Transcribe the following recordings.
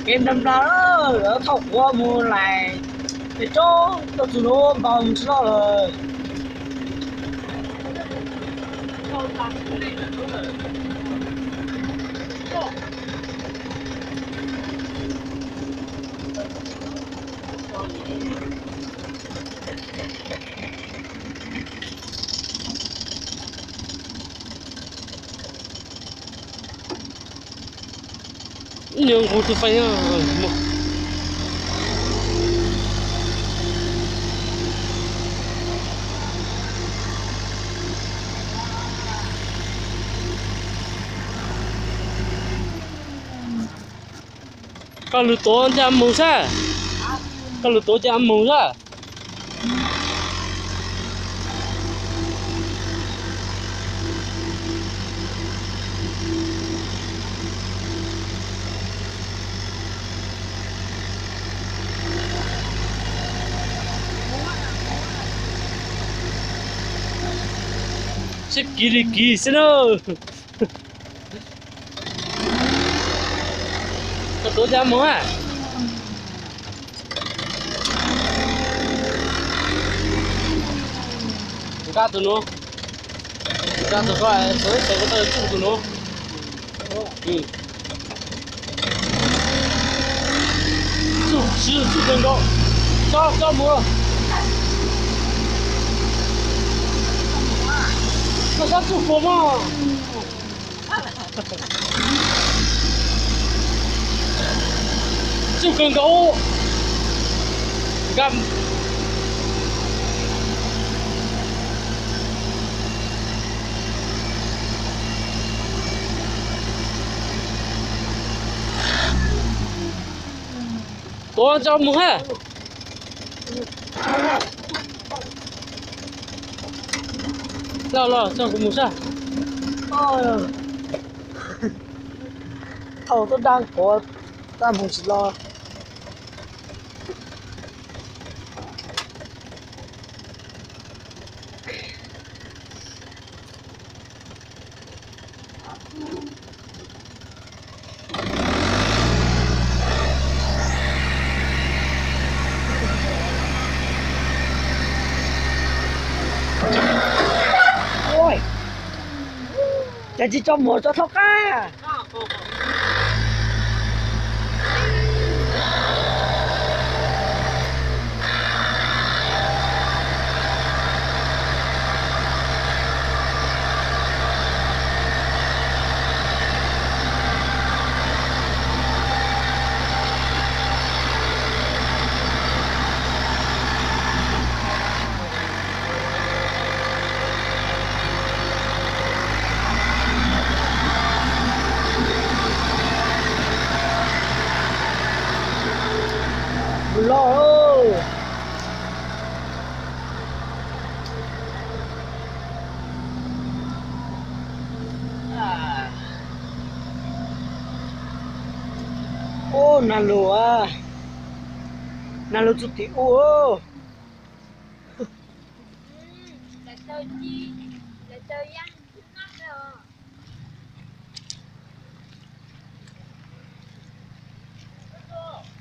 Kev nra nra lawm, lawv thauj kuv mus lais pem roob tuaj txug nuav npau mus tsis loj lawm. Ib nyuag nqus tus feem. Koj lug tuav ncaaj moog sab. Koj lug tuav ncaaj moog sab. Sib kis li kis xwb na. Koj tuav ncaaj moog a. Nqa tus nuav. Nqa tus koj, tus ib tes koj tau tsuj tus nuav. Tsuj, tsuj kawg nkaus. Tso, tso mus. Koj txhob tsuj puas mog. Tsuj kawg nkaus. Nqa. Tuav tso mus hab. Los los tso kuv mus sab. Thaum tuaj dab kuv tab mus tsis los. Cas tsis tso muag tso thaub qab. Los. Ub, nag lug, nag lug txug tim ub.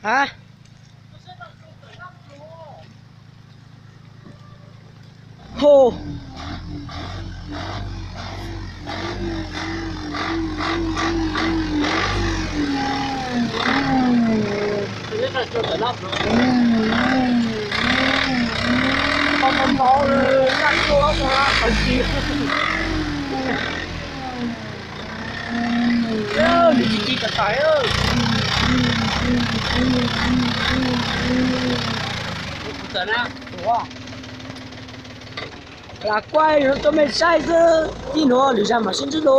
Ha? Ho. Nws tsis ci tas tais. Lam kuaj rau mej saib xwb, tib nuav lwm zag mam sib ntsib dua.